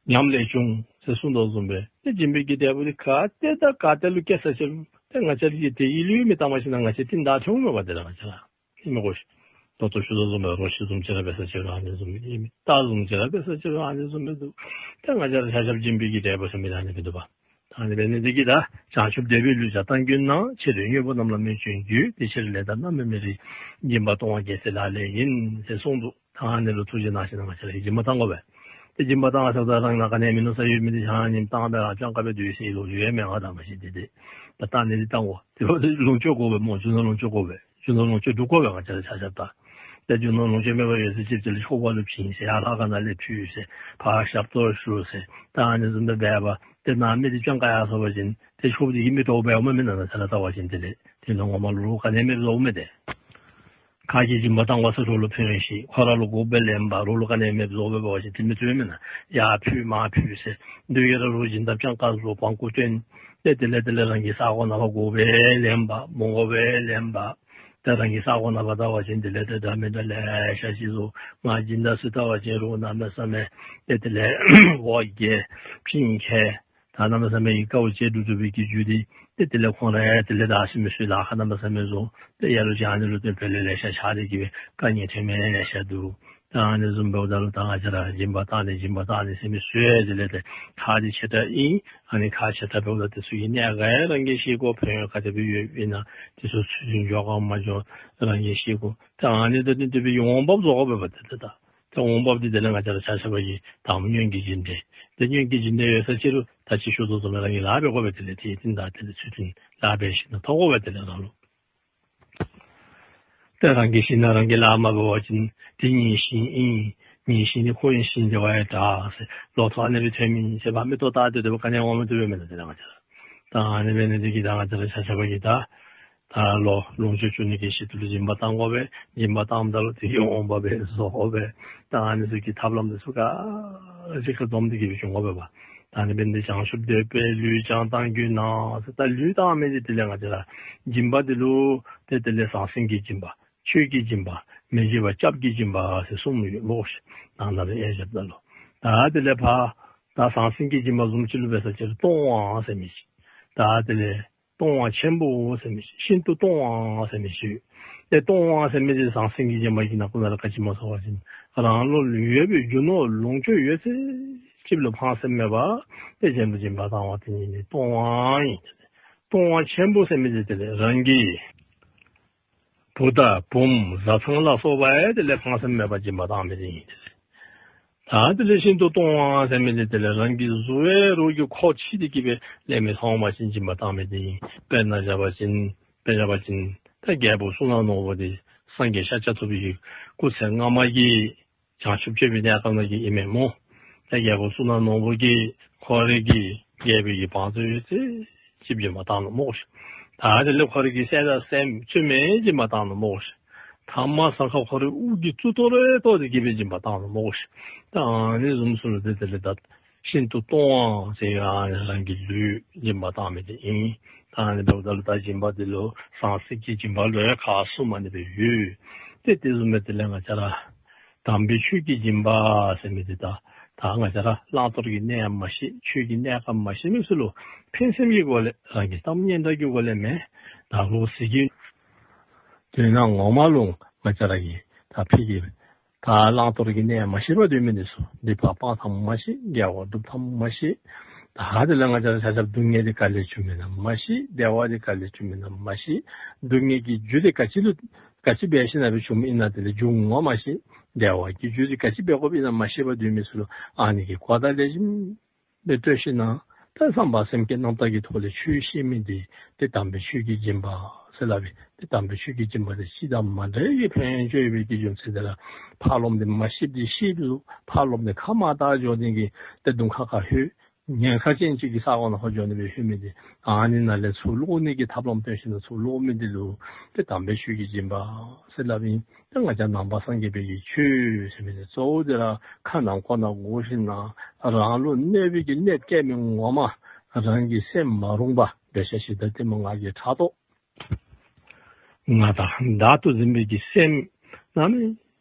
ཉམས་ལས་བྱུང་ཟེར་གསུངས་དོ་བཟུམ་སྦེ་ཏེ་སྦྱིན་པའི་གི་འབྲས་བུ་འདི་ག་ཏེ་དང་ག་ཏེ་ལུ་སྐྱེས་ས་ཅི་རུང་ཏེ་ང་བཅས་ར་གིས་དེ་གི་ལུས་མི་བཏང་པ་ཅིན་ང་བཅས་རྟིང་བདའ་འཐོན་འོང་མས་པ། དེ་ལས་ང་བཅས་ར་ཨིན་མས་གོ་ཤིག། ད་ལྟོ་ཞུ་དོ་བཟུམ་སྦེ་རོ་ཁྱི་བཟུམ་ཅིག་ར་འབད་ས་ཅི་རུང་ཨ་ནི་བཟུམ་ཨིན་མས། རྟ་བཟུམ་ཅིག་ར་འབད་ས་ཅི་རུང་ཨ་ནི་བཟུམ་སྦེ་འདུག། ད་ང་བཅས་ར་ཆ་ཁྱབ་སྦྱིན་པའི་གི་འབྲས་བུ་ཟེར་མི་ཨ་ནི་སྦེ་འདུག་པ། ད་ཨ་ནི་འབད་ནི་འདི་གིས་ད་བྱང་ཆུབ་བདེ་བའི་ལུས་བྱ་སྟན་བསྐྱོན་ན། ཕྱི་རོལ་དངོས་པོ་རྣམས་ལ་མི་སྐྱོན་རྒྱུ། དེ་ཕྱིར་ལན་དང་རྣམ་སྨིན་མི་རིགས། སྦྱིན་པ་གཏོང་བ་རྒྱལ་སྲས་ལག་ལེན་ཡིན་ཟེར་གསུངས་འདུག། ད་ཨ་ནི་ལུ་ཐུགས་རྗེ་གནང་ཞིནམ་ང་བཅས་ར་སྦྱིན་པ་གཏང་དགོ་པས། ཏེ་སྦྱིན་པ་གཏང་ས་ད་རང་ནང་ག་ནི་མེད་ནོ་ས་ཡོད་མི་འདི་ཆ་མཉམ་བཏང་སྦེ་ར་སྤྱང་ཀ་སྦེ་སྡོད་ས་ལོ་ཡོད་མེན་ན། ད་མ་གཞི་འདི་འདི་ད་གཏང་ནི་འདི་གཏང་དགོ། དེ་འབདཝ་ད་ལོངས་སྤྱོད་དགོ་པས་སྨོ། རྒྱུ་ནོར་ལོངས་སྤྱོད་དགོ་པས། རྒྱུ་ནོར་ལོངས་སྤྱོད་སྒྲུབ་དགོ་པས་ང་བཅས་ར་ཆ་ཁྱབ་ད། ཏེ་རྒྱུ་ནོར་ལོངས་སྤྱོད་མེད་པར་ཡོད་ཚད་ཅིག་དེ་ལས་ཤོ་བ་ལུ་བྱིན་ཟེར་ཡར་ལྷ་ཁང་ནང་ལས་ཕུལ་ཟེར་ཕར་ཞབས་ཏོག་ཞུ་ཟེར་ད་ཨ་ནི་བཟུམ་སྦེ་འབད་བ་ཏེ་ནང་མི་འདི་སྤྱང་ཀ་ཡར་སོང་པ་ཅིན་ཏེ་ཤོབ་འདི་གིས་མི་དོ་འབདཝ་མེན་ན། ད་ལྟ་བ་ཅིན་དེ་ལས་དེ་ནང་ངོ་མ་ལུ་ག་ནི་མེདཔ་བཟོཝ་མས་ཏེ། ཁ་གིས་སྦྱིན་པ་གཏང་བ་ཟེར་རོགས་ལུ་ཕུལ་ཞིནམ་ཁོ་ར་ལུ་དགོ་པས་ལེན་པ། རོགས་ལུ་ག་ནི་མེདཔ་བཟོ་འབད་བ་ཅིན་དེ་མི་བཏུབ་མེན་ན། ཡར་ཕུལ་མར་ཕུལ་ཟེར་འདི་གིས་ར་རོགས་སྦྱིན་བདག་སྤྱང་ཀ་བཟོ་བང་ཀུ་སྟོན། ཏེ་དེ་ལས་དེ་ལས་རང་གི་ས་གོ་ནང་ཕར་དགོ་པས་ལེན་པ། མི་དགོ་པས་ལེན་པ། ཏེ་རང་གི་ས་གོ་ནང་ཕར་བལྟ་བ་ཅིན་དེ་ལས་ཏེ་འདྲ་མི་འདྲ་ལེ་ཤ་ཅིག་བཟོ། ང་སྦྱིན་བདག་ཚུ་བལྟ་བ་ཅིན་རོགས་གནམ་མེད་ས་མེད་ཏེ་དེ་ལས་འོ་བརྒྱལ་ཕྱིན་ཁྱེར། ད་གནམ་མེད་ས་མེད་ཀྱི་དཀའཝ་སྤྱད་དེ་སྒྲུབ་པའི་གི་རྒྱུ་འདི་ཏེ་དེ་ལས་ཁོང་ར་ཡང་དེ་ལས་ད་ཨ་ཙི་མི་ཚུ་ལཱ་ཁག་གནམ་མེད་ས་མེད་བཟོ། ཏེ་ཡར་ལུ་ཅིག་ཨ་ནི་ལུ་བརྟེན་ཕར་ལས་ལེ་ཤ་ཆགས་ཏེ་གིས་སྦེ་དཀའ་ངལ་ཐོན་མི་ལེ་ཤ་འདུག། ད་ཨ་ནི་བཟུམ་འབདཝ་ད་ལུ་ད་ང་བཅས་ར་སྦྱིན་པ་བཏང་ནི་སྦྱིན་པ་བཏང་ནི་ཟེར་མི་ཚུ་ཡང་དེ་ལས་ཏེ་ཁག་འདི་ཆེ་དྲགས་ཨིན། ཨ་ནི་ཁག་ཆེ་དྲགས་འབདཝ་ད་དེ་ཚུ་གི་གནད་འགག་ཡང་རང་གིས་ཤེས་དགོ། ཕན་ཡོན་ག་དེ་སྦེ་ཡོདཔ་ཨིན་ན་དེ་ཚུ་ཚུལ་བཞིན་འགྱོ་ག་མ་འགྱོ་རང་གིས་ཤེས་དགོ། ད་ཨ་ནི་ད་ནི་དེ་སྦེ་འོང་འབབ་བཟོ་དགོ་པས་པ་ཏེ་ད། ད་འོང་འབབ་འདི་དེ་ལས་ང་བཅས་ར་ཆ་ཁྱབ་ཀྱིས་དང་པ་སྔོན་གྱི་སྦྱིན་འབྲས། ཏེ་སྔོན་གྱི་སྦྱིན་འབྲས་ཡོད་ས་ཅིག་རུང་ད་ཅི་ཞུ་དོ་བཟུམ་སྦེ་རང་གིས་ལཱ་འབད་དགོ་པས། དེ་ལས་དེའི་རྟིང་བདའ་དེ་ལས་ཚུལ་མཐུན་ལཱ་འབད་ཞིནམ་ལས་ཐོབ་དགོ་པས། དེ་ལས་རང་ལུ། ཏེ་རང་གིས་ཤེས་ན་རང་གིས་ལཱ་མ་འབད་བ་ཅིན་དེ་ངེའི་ཞིང་ཨིན། ངེའི་ཞིང་འདི་ཁོ་གི་ཞིང་འདི་བ་ཡང་དྲག་ཟེར་ལོ་ཐོག་ཨ་ནི་སྦེ་ཐོན་མི་ཨིན་ཟེར་ཕར་མིག་ཏོ་བལྟ་སྟེ་སྡོད་པ་ག་ནི་ཡང་འོང་མི་བཏུབ་པས་མེན་ན། དེ་ལས་ང་བཅས་ར་ད་ཨ་ནི་འབད་ནི་འདི་གིས་ད་ང་བཅས་ར་ཆ་ཁྱབ་ཀྱིས་ད་ད་ལོ་ལོངས་སྤྱོད་བྱུང་ནི་གི་ཆེད་དུ་ལུ་སྦྱིན་པ་བཏང་དགོ་པས། སྦྱིན་པ་བཏངམ་ད་ལུ་དེ་གི་འོང་འབབ་སྦེ་བཟོ་དགོ་པས། ད་ཨ་ནི་ཚུ་གི་ཐབས་ལམ་འདི་ཚུ་ག་ར་གཅིག་ཁར་འཛོམས་ཏེ་གི་སྦེ་འབྱུང་དགོ་པས་པ། ད་ཨ་ནི་འབད་ནི་འདི་བྱང་ཆུབ་འདོད་པས་ལུས་ཀྱང་བཏང་གྱུར་ན་ཟེར། ད་ལུས་བཏང་མི་འདི་དེ་ལས་ང་བཅས་ར་སྦྱིན་པ་འདི་ལུ་ཏེ་དེ་ལས་ཟང་ཟིང་གི་སྦྱིན་པ། ཆོས་ཀྱི་སྦྱིན་པ། མི་དགེ་བ་སྐྱབས་ཀྱི་སྦྱིན་པ་ཟེར་གསུམ་ཡོད་སྨོ་ཤིག། ནང་ན་ལུ་དབྱེ་ཞིནམ་ད་ལུ། ད་དེ་ལས་ཕར་ད་ཟང་ཟིང་གི་སྦྱིན་པ་བཟུམ་ཅིག་ལུ་འབད་ས་ཅིག་རུང་གཏོང་བ་ཟེར་མི་ཅིག། ད་དེ་ལས་གཏོང་བ་ཆེན་པོ་ཟེར་མི་ཅིག། ཤིན་ཏུ་གཏོང་བ་ཟེར་མི་ཅིག། ཏེ་གཏོང་བ་ཟེར་མི་འདི་ཟང་ཟིང་གི་སྦྱིན་པ་གི་ནང་ཁོངས་ནང་ལུ་ག་ཅི་སྨོ་ཟེར་བ་ཅིན་རང་ལུ་ཡོད་པའི་རྒྱུ་ནོར་ལོངས་སྤྱོད་ཡོད་ཚད་ཅིག་ལུ་ཕངས་སེམས་མེད་པར་ཏེ་གཞན་ལུ་སྦྱིན་པ་བཏང་བ་དེ་ཉིད་ནི་གཏོང་བ་ཨིན། གཏོང་བ་ཆེན་པོ་ཟེར་མི་འདི་དེ་ལས་རང་གི་བུ་དང་བུམོ་བཟའ་ཚང་ལ་སོགས་པ་ཡང་དེ་ལས་ཕངས་སེམས་མེད་པར་སྦྱིན་པ་བཏང་མི་འདི་ཨིན། ད་དེ་ལས་ཤིན་ཏུ་གཏོང་བ་ཟེར་མི་འདི་དེ་ལས་རང་གི་གཟུགས་འབད་རུང་གི་ཁོག་ཕྱེ་སྟེ་གི་སྦེ་ལེན་མི་ཚང་བ་ཅིན་སྦྱིན་པ་བཏང་མི་འདི་ཨིན། དཔེར་ན་བཞག་པ་ཅིན་དཔེ་བཞག་པ་ཅིན་ད་རྒྱལ་པོ་གཙུག་ན་ནོར་བུ་འདི་སངས་རྒྱས་ཤཱཀྱ་ཐུབ་པའི་སྐུ་ཚེ་སྔ་མ་གི་བྱང་ཆུབ་སྤྱོད་པའི་གནས་སྐབས་ནང་གི་ཨིན་མས་སྨོ། ད་རྒྱལ་པོ་གཙུག་ན་ནོར་བུ་གིས་ཁོ་རའི་གི་རྒྱལ་པོའི་གི་བང་མཛོད་ཡོད་ཚད་ཅིག་སྦྱིན་པ་བཏང་ནུག་སྨོ་ཤིག། ད་དེ་ལས་ཁོ་རའི་གི་སྲས་དང་སྲསམོ་ཚུ་མེན་སྦྱིན་པ་བཏང་ནུག་སྨོ་ཤིག། ཐ་མ་ས་ཁར་ཁོ་རའི་དབུ་གི་གཙུག་ཏོར་རེ་བཏོག་སྟེ་གི་སྦེ་སྦྱིན་པ་བཏང་ནུག་སྨོ་ཤིག། ད་ཨ་ནི་བཟུམ་ཚུ་ལུ་ཏེ་དེ་ལས་ད་ཤིན་ཏུ་གཏོང་བ་ཟེར་ཡང་རང་གི་ལུས་སྦྱིན་པ་བཏང་མི་འདི་ཨིན། ད་ཨ་ནི་འབདཝ་ད་ལུ་ད་སྦྱིན་པ་འདི་ལུ་ཟང་ཟིང་གི་སྦྱིན་པ་ལུ་ཡང་ཁག་གསུམ་ཨ་ནི་སྦེ་ཡོད། ཏེ་དེ་བཟུམ་སྦེ་དེ་ལས་ང་བཅས་ར་དམ་པའི་ཆོས་ཀྱི་སྦྱིན་པ་ཟེར་མི་འདི་ད་ད་ང་བཅས་ར་བླང་དོར་གྱི་གནས་མ་ཤེས། ཆོས་ཀྱི་གནས་སྐབས་མ་ཤེས་མི་ཚུ་ལུ་ཕན་སེམས་ཀྱི་སྒོ་ལས་རང་གི་གཏམ་སྙན་གྲགས་ཀྱི་སྒོ་ལས་མེན། ད་ལོག་ཟེར་གྱི་དོན་ངོ་མ་ལུ་ང་བཅས་ར་གིས་ད་ཕི་གི་ད་བླང་དོར་གྱི་གནས་མ་ཤེས་པར་སྡོད་མི་འདི་ཚུ་སྡིག་པ་སྤང་ཐངས་མ་ཤེས། དགེ་བ་སྒྲུབ་ཐངས་མ་ཤེས། ད་དེ་ལས་ང་བཅས་ར་ཆ་ཁྱབ་སྡུག་བསྔལ་འདི་ག་ལས་བྱུངམ་ཨིན་ན་མ་ཤེས། བདེ་བ་འདི་ག་ལས་བྱུངམ་ཨིན་ན་མ་ཤེས། སྡུག་བསྔལ་གྱི་རྒྱུ་འདི་ག་ཅི་ལུ་ག་ཅི་འབད་ཞིནམ་ལས་བྱུངམ་ཨིན་ན་དེ་ལས་རྒྱུ་ངོ་མ་མ་ཤེས། བདེ་བ་གི་རྒྱུ་འདི་ག་ཅི་འབད་དགོཔ་ཨིན་ན་མ་ཤེས་པར་སྡོད་མི་ཚུ་ལུ་ཨ་ནི་གི་གོ་བརྡ་ལེགས་ཤོམ་སྦེ་སྤྲོད་ཞིནམ་ལས་ད་བསམ་པ་སེམས་བསྐྱེད་རྣམ་དག་གི་ཐོག་ལས་ཆོས་བཤད་མི་འདི་ཏེ་དམ་པའི་ཆོས་ཀྱི་སྦྱིན་པ་ཟེར་སླབ་ཨིན། ཏེ་དམ་པའི་ཆོས་ཀྱི་སྦྱིན་པ་འདི་ཅི་དང་མ་འདྲ་བའི་ཕན་ཡོན་ཡོད་པའི་གི་རྒྱུ་མཚན་འདི་ར་ཕར་ལོགས་ནས་མ་ཤེསཔ་འདི་ཤེསཔ་ལུ་ཕར་ལོགས་ནས་ཁ་མ་དག་འགྱོ་ནི་གི་ཏེ་གདོང་ཁ་ཁ་ལྷོད། ཉེན་ཁ་ཅན་ཅིག་གི་ས་གོ་ནང་ལྷོད་འགྱོ་ནི་སྦེ་ལྷོད་མི་འདི་ཨ་ནི་ནང་ལས་ཚུར་ལོག་ནི་གི་ཐབས་ལམ་སྟོན་ཞིནམ་ལས་ཚུར་ལོག་མི་འདི་ལུ་ཏེ་དམ་པའི་ཆོས་ཀྱི་སྦྱིན་པ་ཟེར་སླབ་ཨིན། ཏེ་ང་བཅས་ནང་པ་སངས་རྒྱས་པའི་གི་ཆོས་ཟེར་མི་འདི་གཙོ་བོ་འདི་ར་ཁ་ནང་ཁོག་ནང་བསྒོར་ཞིནམ་ལས་རང་ལུ་གནོད་པའི་གི་གནོདཔ་བཀལ་མི་ངོ་མ་རང་གི་སེམས་མ་རུངས་པ་འདོད་ཆགས་ཞེ་སྡང་གཏི་མུག་ང་རྒྱལ་ཕྲག་དོག་ང་དང་བདག་ཏུ་འཛིན་པའི་གི་སེམས་གནམ་མེད་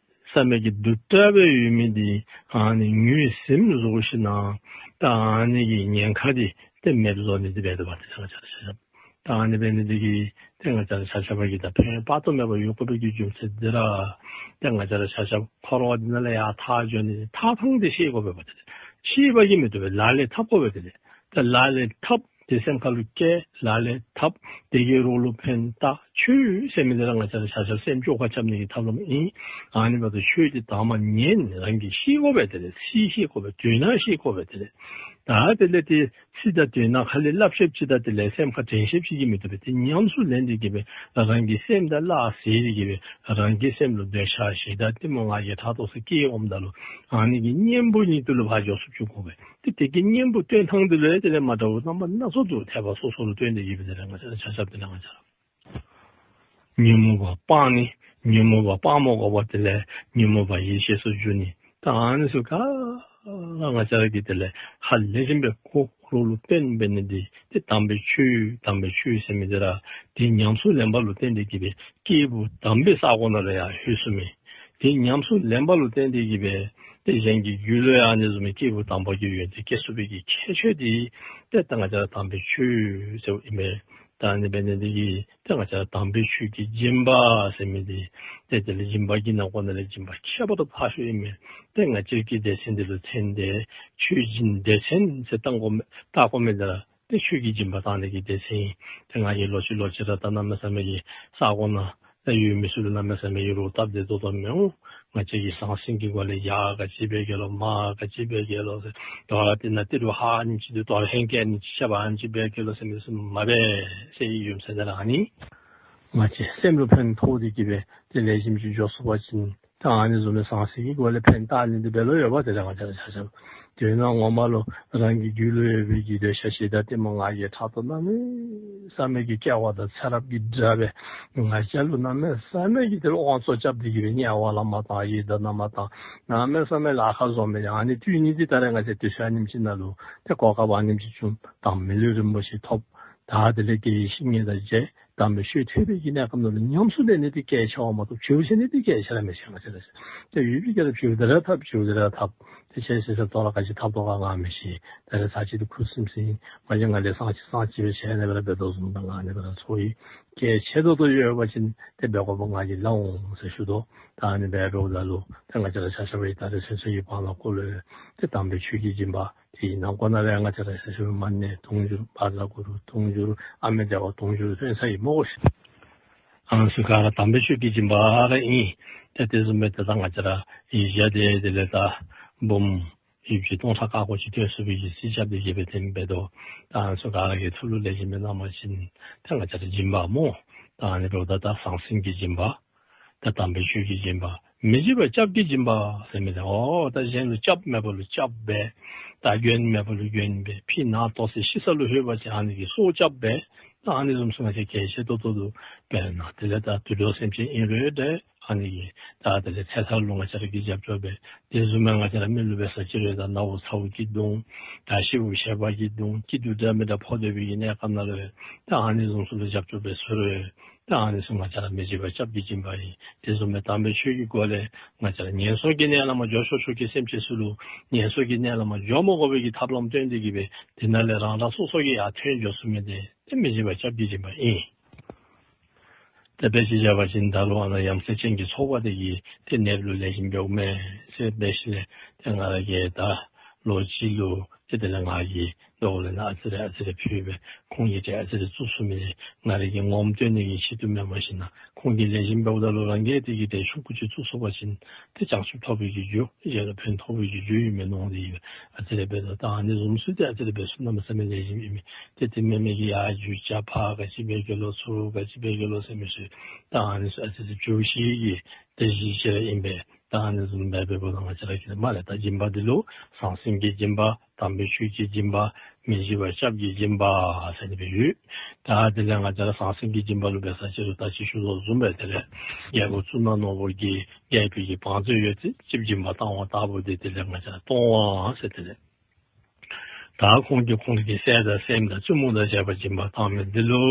ས་མེད་ཀྱི་སྡུག་དྲགས་སྦེ་ཡོད་མི་འདི་ཨ་ནི་ངོས་ཟིན་བཟོ་ཞིནམ་ལས་ད་ཨ་ནི་གི་ཉེན་ཁ་འདི་ཏེ་མེདཔ་བཟོ་ནི་འདི་འབད་དོ་བ། ཏེ་ང་བཅས་ར་ཆ་ཁྱབ་ད་ཨ་ནི་འབད་ནི་འདི་གིས་ཏེ་ང་བཅས་ར་ཆ་ཁྱབ་ཀྱིས་ད་ཕན་ཡོན་དཔག་ཏུ་མེད་པ་ཡོད་དགོ་པའི་གི་རྒྱུ་མཚན་འདི་ར་ཏེ་ང་བཅས་ར་ཆ་ཁྱབ་འཁོར་བ་འདི་ནང་ལས་ཡར་ཐར་འགྱོ་ནི་ཐར་ཐངས་འདི་ཤེས་དགོ་པས་པ། ཏེ་ཤེས་པ་གིས་མི་བཏུབ་པས། ལག་ལེན་འཐབ་དགོ་པས། ཏེ་ད་ལག་ལེན་འཐབ། ཏེ་སེམས་ཁ་ལུ་བཀལ། ལག་ལེན་འཐབ། དེ་གིས་རོགས་ལུ་ཕན་བཏགས། ཆོས་ཟེར་མི་འདི་ར་ང་བཅས་ར་ཆ་ཁྱབ་སེམས་བཅོས་ཁ་རྐྱབ་ནི་གི་ཐབས་ལམ་ཨིན། ཨ་ནི་འབདཝ་ད་ཆོས་འདི་དང་པ་ཉན། རང་གིས་ཤེས་དགོ་པས། དེ་ལས་ཚིག་ཤེས་དགོ་པས། དོན་དག་ཤེས་དགོ་པས། དེ་ལས་ད་དེ་ལས་ཏེ་ཚིག་དང་དོན་དག་ཁ་ལས་སླབ་ཤེསཔ་ཅིག་དང་དེ་ལས་སེམས་ཁར་དྲན་ཤེསཔ་ཅིག་གིས་མི་བཏུབ་པས། ཏེ་ཉམས་སུ་ལེན་ཏེ་གི་སྦེ་རང་གི་སེམས་དང་སླ་བསྲེ་སྟེ་གི་སྦེ་རང་གི་སེམས་ལུ་འདོད་ཆགས་ཞེ་སྡང་གཏི་མུག་ང་རྒྱལ་ཕྲག་དོག་ཚུ་སྐྱེ་འོངམ་ད་ལུ་ཨ་ནི་གི་གཉེན་པོ་ཉིད་དུ་ལུ་ཕར་འགྱོ་ཚུགསཔ་ཅིག་དགོ་པས། ཏེ་དེ་གི་གཉེན་པོ་བསྟེན་ཐངས་འདི་ལུ་ཡང་དེ་ལས་མ་འདྲཝ་རྣམ་པ་སྣ་ཚོགས་འདུག། ཐེག་པ་སོ་སོ་ལུ་བསྟེན་ཏེ་གི་སྦེ་དེ་ལས་ང་བཅས་ར་ཆ་ཁྱབ་དེ་ལས་ང་བཅས་ར་ཉོན་མོངས་པ་སྤང་ནི། ཉོན་མོངས་པ་སྤང་མ་དགོ་པར་དེ་ལས་ཉོན་མོངས་པ་ཡེ་ཤེས་སུ་འགྱུར་ནི། ད་ཨ་ནི་ཚུ་ག་ར་ང་བཅས་ར་གིས་དེ་ལས་ཧ་ལས་བཞིན་པའི་གོ་རོགས་ལུ་བསྟེན་འབད་ནི་འདི་ཏེ་དམ་པའི་ཆོས། དམ་པའི་ཆོས་ཟེར་མི་འདི་ར་ཏེ་ཉམས་སུ་ལེན་པ་ལུ་བརྟེན་ཏེ་གི་སྦེ་སྐྱེས་བུ་དམ་པའི་ས་གོ་ནང་ལུ་ཡང་ལྷོད་ཚུགས་མི། ཏེ་ཉམས་སུ་ལེན་པ་ལུ་བརྟེན་ཏེ་གི་སྦེ་ཏེ་གཞན་གྱི་རྒྱུད་ལུ་ཡང་ཨ་ནི་བཟུམ་མའི་སྐྱེས་བུ་དམ་པ་གི་ཡོན་ཏན་སྐྱེ་ཚུགས་པའི་གི་ཁྱད་ཆོས་འདི་ཏེ་ད་ང་བཅས་ར་དམ་པའི་ཆོས་ཟེརཝ་ཨིན་པས། ད་ཨ་ནི་འབད་ནི་འདི་གིས་ཏེ་ང་བཅས་ར་དམ་པའི་ཆོས་ཀྱི་སྦྱིན་པ་ཟེར་མི་འདི་ཏེ་དེ་ལས་སྦྱིན་པ་གི་ནང་ཁོངས་ནང་ལས་སྦྱིན་པ་ཁྱད་པར་དུ་འཕགས་ཤོས་ཨིན་མས། ཏེ་ང་བཅས་ཀྱིས་སྡེ་ཚན་འདི་ལུ་ཐོན་ཏེ་ཆོས་སྦྱིན་སྡེ་ཚན་ཟེར་བཏང་དགོ་མི་བཏང་དགོ་མི་འདི་ར་ཏེ་ཆོས་ཀྱི་སྦྱིན་པ་བཏང་ནི་གི་སྡེ་ཚན་ཨིན། ཏེ་ང་གིས་ལོག་ཅི་ལོག་ཅི་ར་ད་གནམ་མེད་ས་མེད་ཀྱི་ས་གོ་ནང་ད་ཡོད་མི་ཚུ་ལུ་གནམ་མེད་ས་མེད་ཀྱི་རོགས་བཏབ་སྟེ་ཏོག་ཏོ་མི་འོང་། ང་བཅས་ཀྱིས་ཟང་ཟིང་གི་སྒོ་ལས་ཡར་ག་ཅི་འབད་གེ་ལོ་མར་ག་ཅི་འབད་གེ་ལོ་ཟེར་དོ་ར་དེ་ནང་ཏི་རུ་ཧ་ནི་ཅིག་འདུག་དོ་ར་ཧེང་སྐལ་ནི་ཅིག་ཆ་བ་ནི་ཅིག་འབད་གེ་ལོ་ཟེར་མི་ཚུ་མ་འབད་ཟེར་ཡོད་ཟེར། ད་ར་ཨ་ནི་ང་བཅས་སེམས་ལུ་ཕན་ཐོགས་ཏེ་གི་སྦེ་ཏེ་ལེགས་ཤོམ་ཅིག་འགྱོ་ཚུགས་པ་ཅིན་ད་ཨ་ནི་བཟུམ་མའི་ཟང་ཟིང་གི་སྒོ་ལས་ཕན་བཏགས་ནི་འདི་འབད་ལོ་ཡོད་པ། དེ་ལས་ང་བཅས་ར་ཆ་ཁྱབ་དེ་ནང་ངོ་མ་ལུ་རང་གི་རྒྱུད་ལུ་ཡོད་པའི་གི་འདོད་ཆགས་ཞེ་སྡང་གཏི་མུག་ང་རྒྱལ་ཕྲག་དོག་གནམ་མེད་ས་མེད་ཀྱི་སྐྱེ་བ་དང་ཚེ་རབས་ཀྱི་དགྲ་སྦེ་ང་བཅས་ལུ་གནམ་མེད་ས་མེད་ཀྱི་དེ་ལུ་དབང་ཚད་རྐྱབ་སྟེ་གི་སྦེ་དམྱལ་བ་ལུ་མར་བཏང་ཡི་དྭགས་ནང་མར་བཏང་གནམ་མེད་ས་མེད་ལཱ་ཁག་བཟོ་མི་ཨ་ནི་དུས་ནི་འདི་ད་རེས་ང་བཅས་དུས་ཚོད་ཨ་ནེམ་ཅིག་ནང་ལུ་ཏེ་གོ་སྐབས་ཨ་ནེམ་ཅིག་བྱུང་དང་མི་ལུས་རིན་པོ་ཆེ་ཐོབ། ད་དེ་ལས་དགེ་བའི་བཤེས་གཉེན་དང་མཇལ་དམ་པའི་ཆོས་ཐོས་པའི་གི་གནས་སྐབས་ནང་ལུ་ཉམས་སུ་ལེན་ནི་འདི་གལ་ཆེ་བ་མ་གཏོགས་བྱིའུ་ཟེར་ནི་འདི་གལ་ཆེ་ར་མི་ཆེ། ང་བཅས་ར་ཏེ་ཡོད་པའི་གི་ར་བྱིའུ་འདི་ར་འཐབ་བྱིའུ་འདི་ར་འཐབ་ཏེ་ཆེ་ཆེ་ཆེ་དོ་ར་ག་ཅི་འཐབ་དོ་ག་ང་མི་ཤེས། ད་རེས་ཚར་གཅིག་ཏུ་ཁུ་སིམ་སིམ་ང་བཅས་ང་ལས་སང་ཅི་སང་ཅི་སྦེ་བྱས་ནི་སྦེ་ར་འབད་དོ་བཟུམ་ད་ང་ནི་སྦེ་ར་ཚོར་ཡི། གལ་ཆེ་ཏོག་ཏོ་ཡོད་པ་ཅིན་ཏེ་འབད་དགོ་པ་ང་གིས་སླབ་འོང་ཟེར་ཞུ་དོ། ད་ཨ་ནི་འབད་འབདཝ་ད་ལུ་ཏེ་ང་བཅས་ར་ཆ་ཁྱབ་ད་རེས་ཚུན་ཚོད་ཀྱི་བར་ན་ཀོ་ལུ་ཏེ་དམ་པའི་ཆོས་ཀྱི་སྦྱིན་པ་དེའི་ནང་ཁོངས་ནང་ལས་ང་བཅས་ར་ཞུ་མ་ཎི་དུང་ཕྱུར་བཛྲ་གུ་རུ་དུང་ཕྱུར་ཨ་མི་དེ་བ་དུང་ཕྱུར་ལྷན་ས་ཡི་མོ་ཤིག་ཨ་ནི་ཚུ་ག་ར་དམ་པའི་ཆོས་ཀྱི་སྦྱིན་པ་ར་ཨིན། ཏེ་དེ་བཟུམ་སྦེ་ཏེ་ད་ང་བཅས་ར་ཡིག་བརྒྱ་དེ་དེ་ལས་ད་འབུམ་ཡིག་བརྒྱ་སྟོང་ཕྲག་ཁ་ཁོ་ཅིག་ཐོན་ཚུགས་པའི་གི་རྩིས་རྐྱབ་སྟེ་གི་སྦེ་དེ་འབད་དོ། ད་ཨ་ནི་ཚུ་ག་ར་གི་ཐུགས་ལུ་ལེགས་ཤོམ་སྦེ་བསྣམས་པ་ཅིན་ཏེ་ང་བཅས་ར་སྦྱིན་པ་སྨོ། ད་ཨ་ནི་འབདཝ་ད་ད་ཟང་ཟིང་གི་སྦྱིན་པ། ད་དམ་པའི་ཆོས་ཀྱི་སྦྱིན་པ། མི་བརྗེད་པ་སྐྱབས་ཀྱི་སྦྱིན་པ་ཟེར་མི་འདི་ཨོ་ད་གཞན་ལུ་སྐྱབས་མེད་པ་ལུ་སྐྱབས་འབད། ད་མགོན་མེད་པ་ལུ་མགོན་འབད། ཕྱི་ནང་ལྟོ་ཟད་ཤི་ས་ལུ་ལྷོད་པ་ཅིན་ཨ་ནི་གི་སྲོག་སྐྱབས་འབད། ད་ཨ་ནི་བཟུམ་ཚུ་ང་བཅས་གལ་ཆེ་ཏོག་ཏོ་འདུག། དཔེར་ན་དེ་ལས་ད་དུད་འགྲོ་སེམས་ཅན་ཨིན་རུང་འདྲ་ཨ་ནི་གི་ད་དེ་ལས་ཚེ་ཐར་ལུ་ང་བཅས་ར་གིས་རྒྱབ་སྐྱོར་འབད། དེ་བཟུམ་མའི་ང་བཅས་ར་མི་ལུ་འབད་ས་ཅིག་རུང་ད་ནཝ་ཚཝ་གིས་བརྡུང་། ད་ཤི་བོ་ཤེས་པ་གིས་བརྡུང་སྐྱིད་སྡུག་འདྲ་མི་འདྲ་ཕོག་སྡོད་པའི་གི་གནས་སྐབས་ནང་ལུ་ད་ཨ་ནི་བཟུམ་ཚུ་ལུ་རྒྱབ་སྐྱོར་འབད་ཚུགས་རུང་ད་ཨ་ནི་ཚུ་ང་བཅས་ར་མི་བརྗེད་པ་སྐྱབས་ཀྱི་སྦྱིན་པ་ཨིན། དེ་བཟུམ་མའི་དམ་པའི་ཆོས་ཀྱི་སྒོ་ལས་ང་བཅས་ར་ངན་སོང་གི་གནས་ལས་མར་འགྱོ་ཆོག་ཆོག་གི་སེམས་ཅན་ཚུ་ལུ་ངན་སོང་གི་གནས་ལས་མར་འགྱོ་མ་དགོ་པའི་གི་ཐབས་ལམ་སྟོན་ཏེ་གི་སྦེ་དེ་ནང་ལས་རང་རང་སོ་སོ་གི་ཡར་ཐོན་འགྱོ་ཚུགས་མི་འདི་ཏེ་མི་བརྗེད་པ་སྐྱབས་ཀྱི་སྦྱིན་པ་ཨིན། ཏེ་དཔེ་ཅིག་བཞག་པ་ཅིན་ད་རུང་ཨ་ནཱ་ཡ་མཚན་ཅན་གྱི་ཚོགས་པ་དེ་གིས་ཏེ་ནདཔ་ལུ་ལེགས་ཤོམ་འབདཝ་མས་ཟེར་འབད་ཞིནམ་ལས་ཏེ་ང་ར་གིས་ད་ལོ་གཅིག་ལུ་ཏེ་དེ་ལས་ང་གིས་ལོག་ལས་ནཱ་ཨ་ཙི་རེ་ཨ་ཙི་རེ་ཕུལ་སྦེ་ཁོང་གིས་ཏེ་ཨ་ཙི་རེ་བཙུགས་ཚུགས་མི་འདི་ང་ར་གིས་ངོམ་སྟོན་ནི་གི་ཆེད་དུ་མེན་པར་ཞིནམ་ལས་ཁོང་གིས་ལེགས་ཤོམ་འབདཝ་ད་ལུ་རང་གིས་དེ་གི་ཏེ་ཆུང་ཀུ་ཅིག་བཙུགས་སོང་པ་ཅིན་ཏེ་བྱང་ཆུབ་ཐོབ་པའི་གི་རྒྱུ་གཞན་ལུ་ཕན་ཐོགས་པའི་གི་རྒྱུ་ཨིན་མས་མནོ་སྟེ་ཨ་ཙི་རེ་འབད་དོ། ད་ཨ་ནི་བཟུམ་ཚུ་ཏེ་ཨ་ཙི་རེ་འབད་ཚུགས་གནམ་མེད་ས་མེད་ལེགས་ཤོམ་ཨིན་མས། ཏེ་དེ་མེན་མི་གི་ཡར་རྒྱུ་ཆ་ཕར་ག་ཅི་འབད་གེ་ལོ་ཚུར་ག་ཅི་འབད་གེ་ལོ་ཟེར་མི་ཚུ་ད་ཨ་ནི་ཚུ་ཨ་ཙི་ཅིག་བྱོག་ཤེས་ཀྱི་ཏེ་གཞི་ཅིག་ར་ཨིན་པས། ད་ཨ་ནི་བཟུམ་འབད་འབདཝ་ད་ང་བཅས་ར་གིས་མ་ལས་ད་སྦྱིན་པ་འདི་ལུ་ཟང་ཟིང་གི་སྦྱིན་པ། དམ་པའི་ཆོས་ཀྱི་སྦྱིན་པ། མི་བརྗེད་པ་སྐྱབས་ཀྱི་སྦྱིན་པ་ཟེར་ནི་སྦེ་ཡོད། ད་དེ་ལས་ང་བཅས་ར་ཟང་ཟིང་གི་སྦྱིན་པ་ལུ་འབད་ས་ཅིག་རུང་ད་ཅི་ཞུ་དོ་བཟུམ་སྦེ་དེ་ལས་རྒྱལ་པོ་གཙུག་ན་ནོར་བུ་གིས་རྒྱལ་པོའི་གི་བང་མཛོད་ཡོད་ཚད་ཅིག་སྦྱིན་པ་བཏང་བ་ལྟ་བུ་དེ་དེ་ལས་ང་བཅས་ར་གཏོང་བ་ཟེར་དེ་ལས་ད་ཁོང་གིས་ཁོང་གི་སྲས་དང་སྲསམོ་དང་བཙུན་མོ་དང་བཅས་པ་སྦྱིན་པ་བཏང་མི་འདི་ལུ་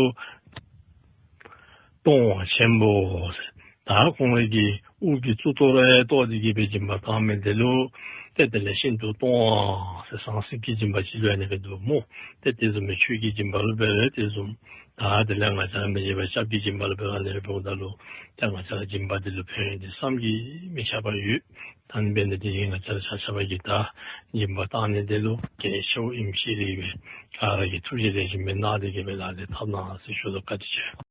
གཏོང་བ་ཆེན་པོ་ཟེར། ད་ཁོང་གི་དབུ་གི་གཙུག་ཏོར་ར་གཏོར་ཏེ་གི་སྦེ་སྦྱིན་པ་བཏང་མི་འདི་ལུ་ཏེ་དེ་ལས་ཤིན་ཏུ་གཏོང་བ་ཟེར། ཟང་ཟིང་གི་སྦྱིན་པ་ཅིག་ལུ་ཨ་ནི་སྦེ་འདུག་སྨོ། ཏེ་དེ་བཟུམ་མའི་ཆོས་ཀྱི་སྦྱིན་པ་ལུ་འབད་རུང་དེ་བཟུམ། ད་དེ་ལས་ང་བཅས་ར་མི་བརྗེད་པ་སྐྱབས་ཀྱི་སྦྱིན་པ་ལུ་འབད་རུང་ཨ་ནི་སྦེ་འབདཝ་ད་ལུ་ཏེ་ང་བཅས་ར་སྦྱིན་པ་འདི་ལུ་ཕན་ཡོན་འདི་བསམ་གྱིས་མི་ཁྱབ་པ་ཡོད། ད་ཨ་ནི་འབད་ནི་དེ་གིས་ང་བཅས་ར་ཆ་ཁྱབ་ཀྱིས་ད་སྦྱིན་པ་བཏང་ནི་འདི་ལུ་གལ་ཆེཝ་ཨིནམ་ཤེས་ཏེ་གི་སྦེ་ག་ར་གིས་ཐུགས་རྗེ་ལེགས་ཤོམ་སྦེ་གནང་སྟེ་གི་སྦེ་ལག་ལེན་འཐབ་གནང་ཟེར་ཞུ་དོ། བཀའ་དྲིན་ཆེ།